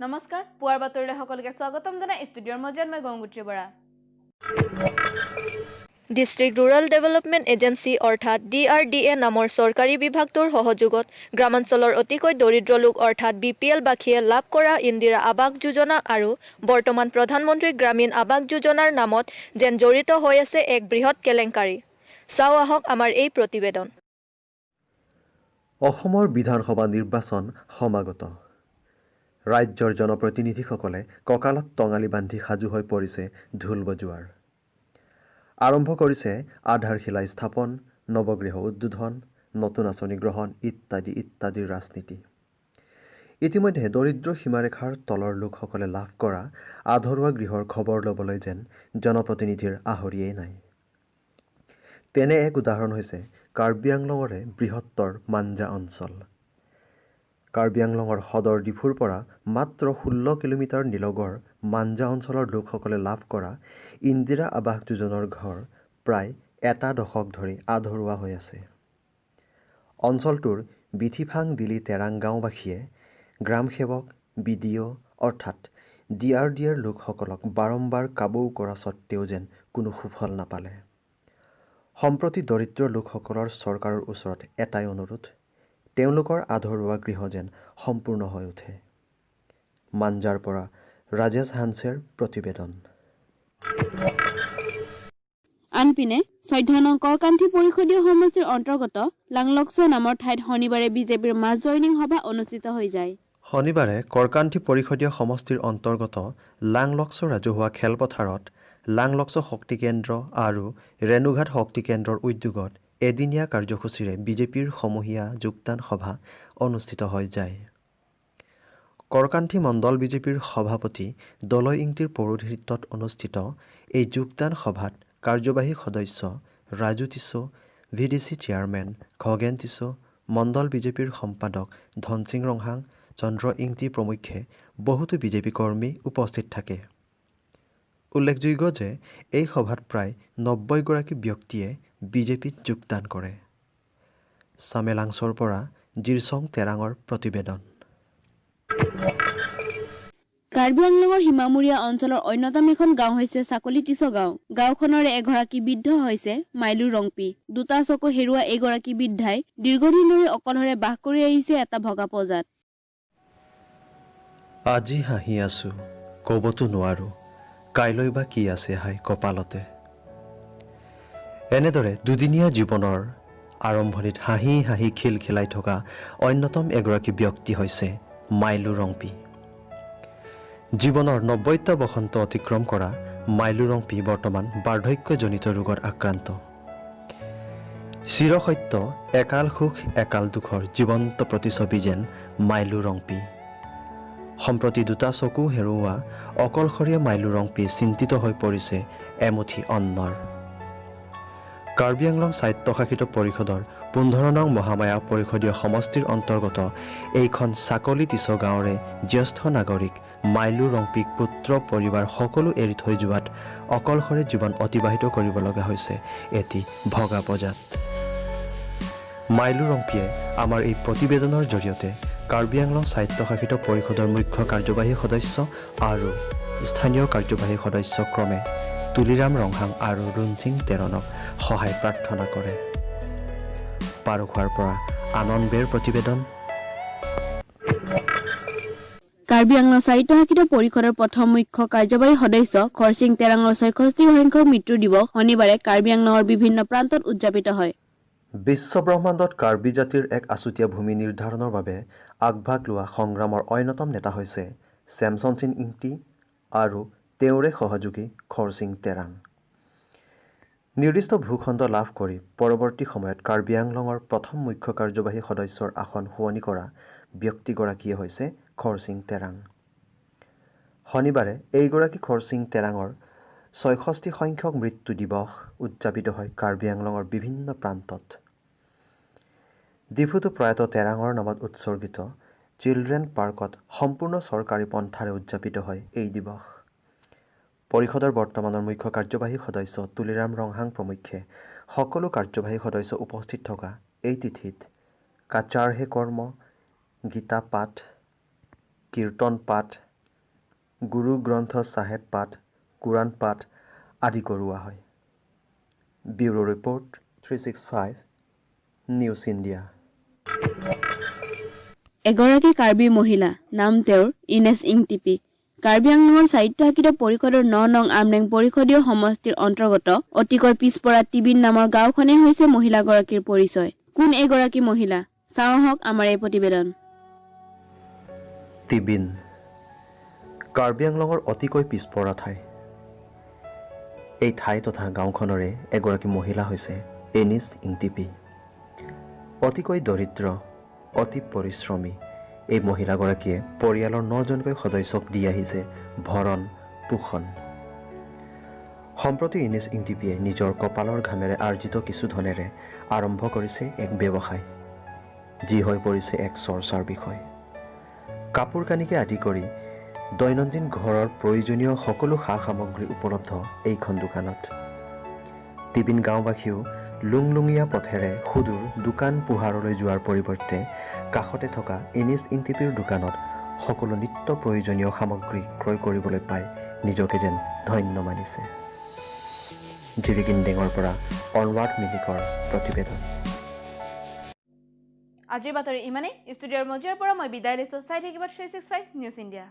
নমস্কাৰ, পুৱাৰ বাতৰিলৈ সকলোকে স্বাগতম জনাই ষ্টুডিঅ'ৰ মজিয়াত মই Gangotri Bora. District rural development agency অৰ্থাৎ ডিআৰডিএ নামৰ চৰকাৰী বিভাগটোৰ সহযোগত গ্ৰামাঞ্চলৰ অতিকৈ দৰিদ্ৰ লোক অৰ্থাৎ বিপিএলবাসীয়ে লাভ কৰা ইন্দিৰা আৱাস যোজনা আৰু বৰ্তমান প্ৰধানমন্ত্ৰী গ্ৰামীণ আৱাস যোজনাৰ নামত যেন জড়িত হৈ আছে এক বৃহৎ কেলেংকাৰী। চাওঁ আহক আমাৰ এই প্ৰতিবেদন। অসমৰ বিধানসভা নিৰ্বাচন সমাগত। ৰাজ্যৰ জনপ্ৰতিনিধিসকলে কঁকালত টঙালি বান্ধি সাজু হৈ পৰিছে ঢোল বজোৱাৰ। আৰম্ভ কৰিছে আধাৰশিলা স্থাপন, নৱগৃহ উদ্বোধন, নতুন আঁচনি গ্ৰহণ ইত্যাদি ইত্যাদিৰ ৰাজনীতি। ইতিমধ্যে দৰিদ্ৰ সীমাৰেখাৰ তলৰ লোকসকলে লাভ কৰা আধৰুৱা গৃহৰ খবৰ ল'বলৈ যেন জনপ্ৰতিনিধিৰ আহৰিয়েই নাই। তেনে এক উদাহৰণ হৈছে কাৰ্বি আংলঙৰে বৃহত্তৰ মাঞ্জা অঞ্চল। কাৰ্বি আংলঙৰ সদৰ ডিফুৰ পৰা মাত্ৰ 16 কিলোমিটাৰ নিলগৰ মাঞ্জা অঞ্চলৰ লোকসকলে লাভ কৰা ইন্দিৰা আৱাস যোজনাৰ ঘৰ প্ৰায় এটা দশক ধৰি আধৰুৱা হৈ আছে। অঞ্চলটোৰ বিথিফাং দিলি তেৰাং গাঁওবাসীয়ে গ্ৰাম সেৱক, বিডিঅ' অৰ্থাৎ ডিআৰডিএৰ লোকসকলক বাৰম্বাৰ কাবৌ কৰা স্বত্তেও যেন কোনো সুফল নাপালে। সম্প্ৰতি দৰিদ্ৰ লোকসকলৰ চৰকাৰৰ ওচৰত এটাই অনুৰোধ, তেওঁলোকৰ আধৰুৱা গৃহ যেন সম্পূৰ্ণ হৈ উঠে। মাঞ্জাৰ পৰা ৰাজেশ হান্সেৰ প্ৰতিবেদন। আনপিনে 14 নং কৰকান্থি পৰিষদীয় সমষ্টিৰ অন্তৰ্গত লাংলকছ নামৰ ঠাইত শনিবাৰে বিজেপিৰ মাছ জইনিং সভা অনুষ্ঠিত হৈ যায়। শনিবাৰে কৰকান্থি পৰিষদীয় সমষ্টিৰ অন্তৰ্গত লাংলকছ ৰাজহুৱা খেলপথাৰত লাংলকছ শক্তি কেন্দ্ৰ আৰু ৰেণুঘাট শক্তি কেন্দ্ৰৰ উদ্যোগত এদিনীয়া কাৰ্যসূচীৰে বিজেপিৰ সমূহীয়া যোগদান সভা অনুষ্ঠিত হৈ যায়। কৰকান্থি মণ্ডল বিজেপিৰ সভাপতি দলৈ ইংতিৰ পৌৰোহিত্যত অনুষ্ঠিত এই যোগদান সভাত কাৰ্যবাহী সদস্য Raju tissue, ভিডিচি chairman Khagen tissue, মণ্ডল বিজেপিৰ সম্পাদক ধনসিং ৰংহাং, চন্দ্ৰ ইংতি প্ৰমুখ্যে বহুতো বিজেপি কৰ্মী উপস্থিত থাকে। উল্লেখযোগ্য যে এই সভাত প্ৰায় 90 গৰাকী ব্যক্তিয়ে বিজেপিত যোগদান কৰে। চামেলাংছৰ পৰা জিৰচং তেৰাঙৰ প্ৰতিবেদন। কাৰ্বি আংলঙৰ সীমামূৰীয়া অঞ্চলৰ অন্যতম এখন গাঁও হৈছে চাকলি টিছ গাঁও। গাঁওখনৰে এগৰাকী বৃদ্ধ হৈছে মাইলু ৰংপি। দুটা চকু হেৰুওৱা এইগৰাকী বৃদ্ধাই দীৰ্ঘদিন ধৰি অকলশৰে বাস কৰি আহিছে এটা ভগা পঁজাত। আজি হাঁহি আছো, ক'বতো নোৱাৰো কাইলৈ বা কি আছে হাই কপালতে। এনেদৰে দুদিনীয়া জীৱনৰ আৰম্ভণিত হাঁহি হাঁহি খিলখিলাই থকা অন্যতম এগৰাকী ব্যক্তি হৈছে মাইলু ৰংপি। জীৱনৰ 90টা বসন্ত অতিক্ৰম কৰা মাইলু ৰংপি বৰ্তমান বাৰ্ধক্যজনিত ৰোগত আক্ৰান্ত। চিৰসত্য একাল সুখ একাল দুখৰ জীৱন্ত প্ৰতিচ্ছবি যেন মাইলু ৰংপি। সম্প্ৰতি দুটা চকু হেৰুওৱা অকলশৰীয়া মাইলু ৰংপি চিন্তিত হৈ পৰিছে এমুঠি অন্নৰ। কাৰ্বি আংলং স্বায়ত্তশাসিত পৰিষদৰ 15 নং মহামায়া পৰিষদীয় সমষ্টিৰ অন্তৰ্গত এইখন চাকলি টিছ গাঁৱৰে জ্যেষ্ঠ নাগৰিক মাইলু ৰংপিক পুত্ৰ পৰিবাৰ সকলো এৰি থৈ যোৱাত অকলশৰে জীৱন অতিবাহিত কৰিব লগা হৈছে এটি ভগা পঁজাত। মাইলু ৰংপিয়ে আমাৰ এই প্ৰতিবেদনৰ জৰিয়তে কাৰ্বি আংলং স্বায়ত্তশাসিত পৰিষদৰ মুখ্য কাৰ্যবাহী সদস্য আৰু স্থানীয় কাৰ্যবাহী সদস্য ক্ৰমে তুলিৰাম ৰংহাং আৰু ৰুণচিং তেৰণক সহায় প্ৰাৰ্থনা কৰে। পাৰখোৱাৰ পৰা আনন্দ বেৰ প্ৰতিবেদন। কাৰ্বি আংলং স্বায়ত্তশাসিত পৰিষদৰ প্ৰথম মুখ্য কাৰ্যবাহী সদস্য খৰচিং তেৰাঙৰ 66 সংখ্যক মৃত্যু দিৱস শনিবাৰে কাৰ্বি আংলঙৰ বিভিন্ন প্ৰান্তত উদযাপিত হয়। বিশ্ব ব্ৰহ্মাণ্ডত কাৰ্বি জাতিৰ এক আছুতীয়া ভূমি নিৰ্ধাৰণৰ বাবে আগভাগ লোৱা সংগ্ৰামৰ অন্যতম নেতা হৈছে চেমচন সিং ইংতি আৰু তেওঁৰে সহযোগী খৰচিং তেৰাং। নিৰ্দিষ্ট ভূখণ্ড লাভ কৰি পৰৱৰ্তী সময়ত কাৰ্বি আংলঙৰ প্ৰথম মুখ্য কাৰ্যবাহী সদস্যৰ আসন শুৱনি কৰা ব্যক্তিগৰাকীয়ে হৈছে খৰচিং তেৰাং। শনিবাৰে এইগৰাকী খৰচিং তেৰাঙৰ 66 সংখ্যক মৃত্যু দিৱস উদযাপিত হয় কাৰ্বি আংলঙৰ বিভিন্ন প্ৰান্তত। ডিফুতো প্ৰয়াত তেৰাঙৰ নামত উৎসৰ্গিত চিলড্ৰেন পাৰ্কত সম্পূৰ্ণ চৰকাৰী পন্থাৰে উদযাপিত হয় এই দিৱস। পৰিষদৰ বৰ্তমানৰ মুখ্য কাৰ্যবাহী সদস্য তুলিৰাম ৰংহাং প্ৰমুখ্যে সকলো কাৰ্যবাহী সদস্য উপস্থিত থকা এই তিথিত কাচাৰহে কৰ্ম, গীতা পাঠ, কীৰ্তন পাঠ, গুৰু গ্ৰন্থ চাহেব পাঠ, কোৰাণ পাঠ আদি কৰোৱা হয়। Bureau' report, 365 News India. এগৰাকী কাৰ্বি মহিলা, নাম তেওঁৰ ইনেছ ইংটিপি। কাৰ্বি আংলঙৰ স্বায়ত্তশাসিত পৰিষদৰ ন নং আমলেং পৰিষদীয় সমষ্টিৰ অন্তৰ্গত অতিকৈ পিছপৰা টিবিন নামৰ গাঁওখনেই হৈছে মহিলাগৰাকীৰ পৰিচয়। কোন এইগৰাকী মহিলা, চাওঁ আহক আমাৰ এই প্ৰতিবেদন। টিবিন কাৰ্বি আংলঙৰ অতিকৈ পিছপৰা ঠাই। এই ঠাই তথা গাঁওখনৰে এগৰাকী মহিলা হৈছে এনিছ ইংটিপি। অতিকৈ দৰিদ্ৰ, অতি পৰিশ্ৰমী এই মহিলাগৰাকীয়ে পৰিয়ালৰ নজনকৈ সদস্যক দি আহিছে ভৰণ পোষণ। সম্প্ৰতি ইনিছ ইংটিপিয়ে নিজৰ কপালৰ ঘামেৰে আৰ্জিত কিছু ধনেৰে আৰম্ভ কৰিছে এক ব্যৱসায়, যি হৈ পৰিছে এক চৰ্চাৰ বিষয়। কাপোৰ কানিকে আদি কৰি দৈনন্দিন ঘৰৰ প্ৰয়োজনীয় সকলো সা সামগ্ৰী উপলব্ধ এইখন দোকানত। টিবিন গাঁওবাসীও লুংলুঙীয়া পথেৰে সুদূৰ দোকান পোহাৰলৈ যোৱাৰ পৰিৱৰ্তে কাষতে থকা এনিছ ইংটিপিৰ দোকানত সকলো নিত্য প্ৰয়োজনীয় সামগ্ৰী ক্ৰয় কৰিবলৈ পাই নিজকে যেন ধন্য মানিছে। জিৰিগিনডেঙৰ পৰা অনৱাৰ্ড মিলিকৰ প্ৰতিবেদন। আজিৰ বাতৰি ইমানেই। ষ্টুডিঅ'ৰ মজিয়াৰ পৰা মই বিদায় লৈছোঁ। চাই থাকিব 365 নিউজ ইণ্ডিয়া।